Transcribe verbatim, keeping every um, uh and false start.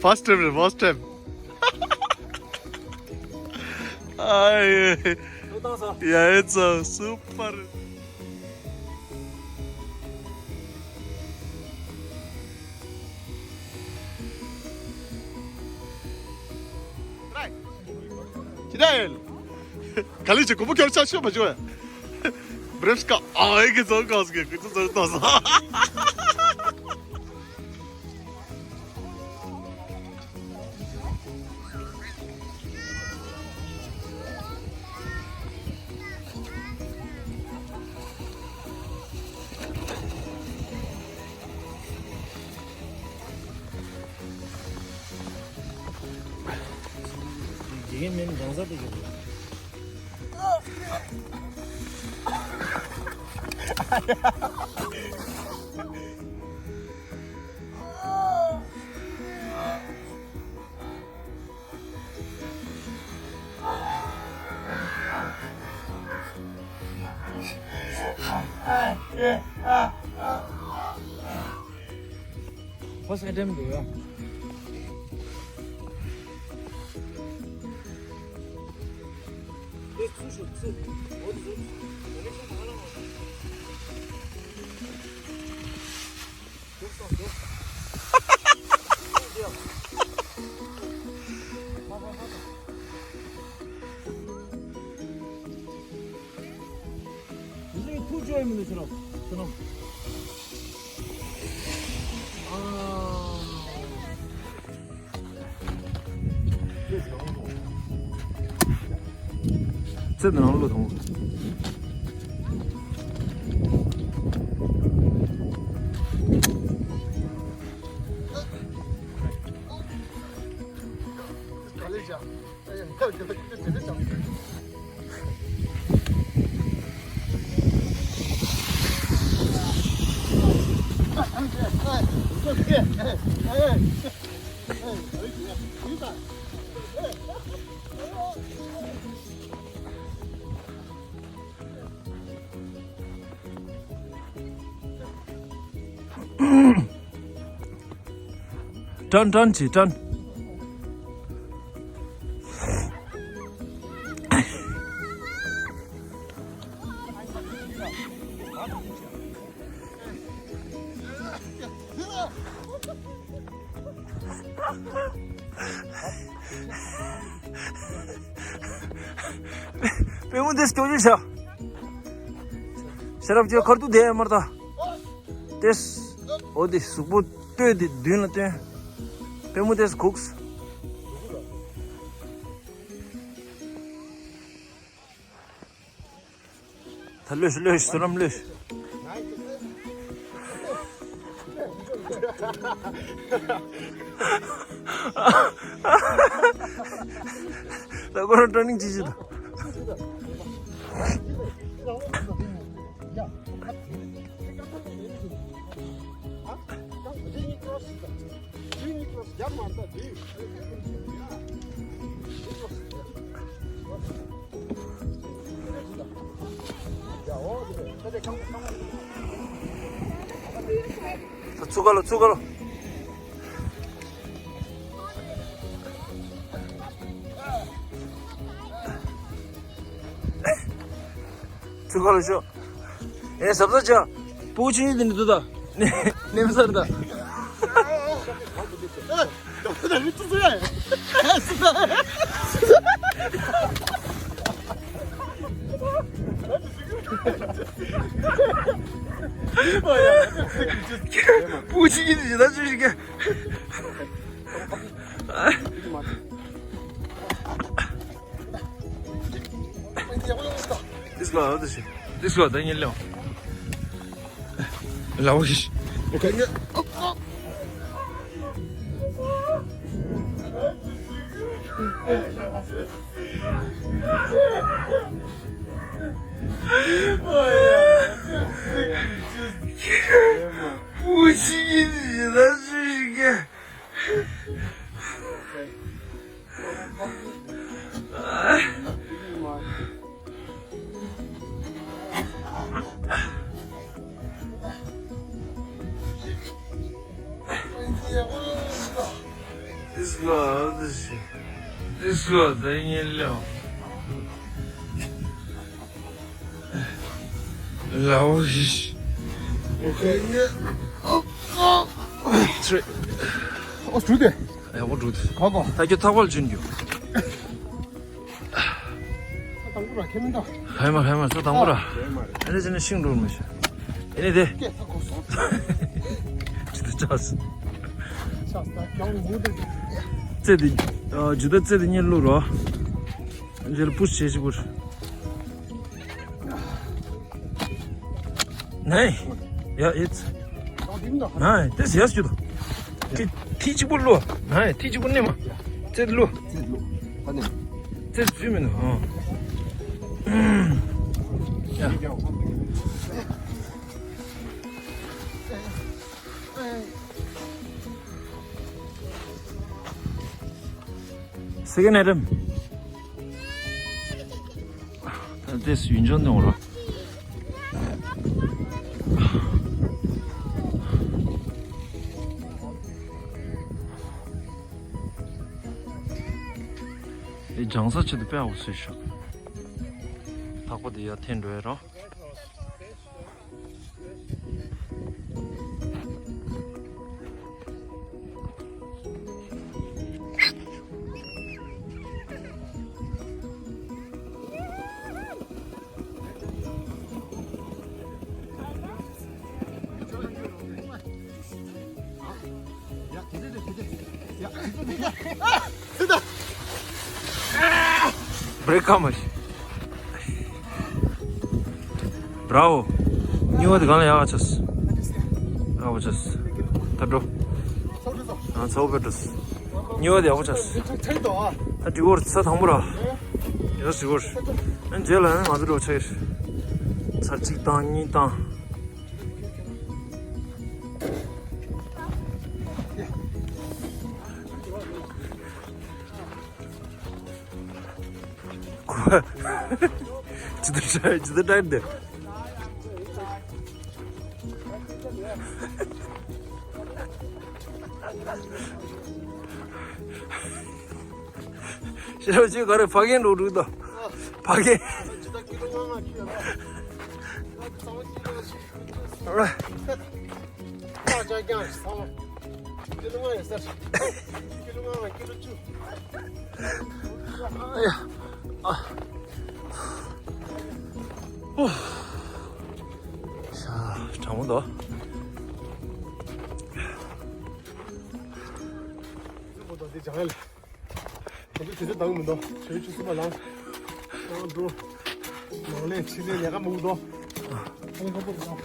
First time རེད། First time. ཨའི། ཡ་ཨེ་ཙ་སུ་པར། ཅི་འདྲ་ཡིན། ག་ལེ་ཅི་གོ་བོ་ཁྱོད་ཆ་ཤོད་མ་བྱོས། བྲེབས་ཀ་ཨ་ཨེ་གི་ཙོག་གོ་སི་གི་ཀུ་ཙོག་ཏོ་ས། དགེ་རྒན་མེད་ན་རྒྱང་ས་དེ་གི། First attempt འདུག་ཡ། ཚེ་འདི་ནང་བླུགས་དང་། ཀྲན་ཀྲན་གྱིས་ཀྲན། པུས་མོ་དེ་སྐྱོ་ཤོས་བྱ། ཤེས་རབ་ཀྱི་ཁར་ཏུ་དེ་མར་ད། དེས། འོ་དེ་གཟུགས་པོ་ལྟོས་དེ་མདུན་ལ་སྟོན། པུས་མོ་དེས་གུགས། ད་ལོས་ཤིག་ལོས་ཤིག་བསོད་ནམས་ལོས་ཤིག་ད་ཁོ་རང་ཀྲེན་ནིང་ཅི་ཞིག་ད། ཚུགས་ཀ་ལོ། ཚུགས་ཀ་ལོ། ཚུགས་ཀ་ལོ་ཤོག་ཨེ་ཟབ་ཟབ་ཅག་པུ་ཆུང་ཆུང་དེ་འདྲ་འདུག་ད། ནེམ་སར་ད། པུ་ཆུང་ཆུང་དེ་ད་ཅི་ཞིག་ག This one, this one, this one, Daniel Leon. La voice. Okay. ལོ་ཟེར་ཡིན་ལོ། ལའོ་ཤི། ཨོ་ཁེ། ཨོ་ཞུ་དེ། ཨེ་ཨོ་འགྲོ་དེ། གོ་གོ། ད་ཁྱོད་ཐག་པ་ལ་བྱིན་རྒྱུ། ས་དང་པོ་ར་ཁྱེད་མི་འདུག་ཧེ་མ་ཧེ་མ་ས་དང་པོ་ར། ཨ་ནི་ཅི་ནི་ཤིང་འགྲོ་མི་ཤེས། ཨ་ནི་དེ། སྐད་ཐག་གོ་སོང་། ཅི་ད་ཆགས། ཆགས་ད་གྱང་མུ་དེ། རྩེ་དེ། ཨ་ཇུ་ད་རྩེ་དེ་གཉེར་ལུགས་རོ། འཇལ་པུ་ཤེ་ཤི་པུར། ནའི། ཡ་ཨིད། ནའི་དེ་ཟེར་ཡ་ཞུ་དང་། ཐི་ཐི་གཅིག་པུ་ལོ། ནའི་ཐི་གཅིག་པུ་ནི་མ། ཙེ་ལོ། ཙེ་ལོ། ད་ནི། ཙེ་ཟུས་མིན་ནོ། ཡ། Second item. This you enjoy the water. ཨེ་ལྗང་ས་ཆེད་དུ་དཔེ་ཡག་པོ་བཟོས་ཤག་ཐག་པ་དེ་ཡར་འཐེན་འགྲོ་ཡ་རང་། Break how much? Bravo. ཉི་འོད་གང་ལ་ཡག་ཆགས། ཡག་པོ་ཆགས། ད་འགྲོ། ཨ་ཚ་བོ་པེ་ཏྲོས། ཉི་འོད་ཡག་པོ་ཆགས། ད་འགྲིག་གོ་ར་ས་དང་པོ་ར། ཡོད་སྲིད་གོ་ར། ཨ་རྗེས་ལ་ང་ཚོ་འགྲོ་ཆགས་ཡོད། ཚར་གཅིག་བཏང་གཉིས་བཏང་། ཁོ། ཇི་ལྟར་ཇི་ལྟར་བྲིས་འདི། ཤེས་རབ་ཅིག་ག་རེ་ཕ་རྒན་འགྲོ་འགྲོ་དོ། ཕ་རྒན། ད་ཅག་ཀྱང་ཚང་མ། ཀི་ལོ་ལྔ་ཡོད་ས་རེད། ཀི་ལོ་ལྔ་ལ་ཀི་ལོ་བཅུ། ཨ་ཡ། ཨ། ཨོ། ཤ་གྲང་མོ་འདུག་ཨོ་ད་འདི་སྦྱང་ཡ་ལ། ང་ཚོ་དུས་ཚོད་འདང་མི་འདུག་ཆུ་ཚོད་གསུམ་པ་ལངས། ལངས་འགྲོ། ནང་ལས་ཕྱི་ལས་ལས་ཀ་མང་པོ་འདུག་ཁོང་ཁོང་པོ་འདུག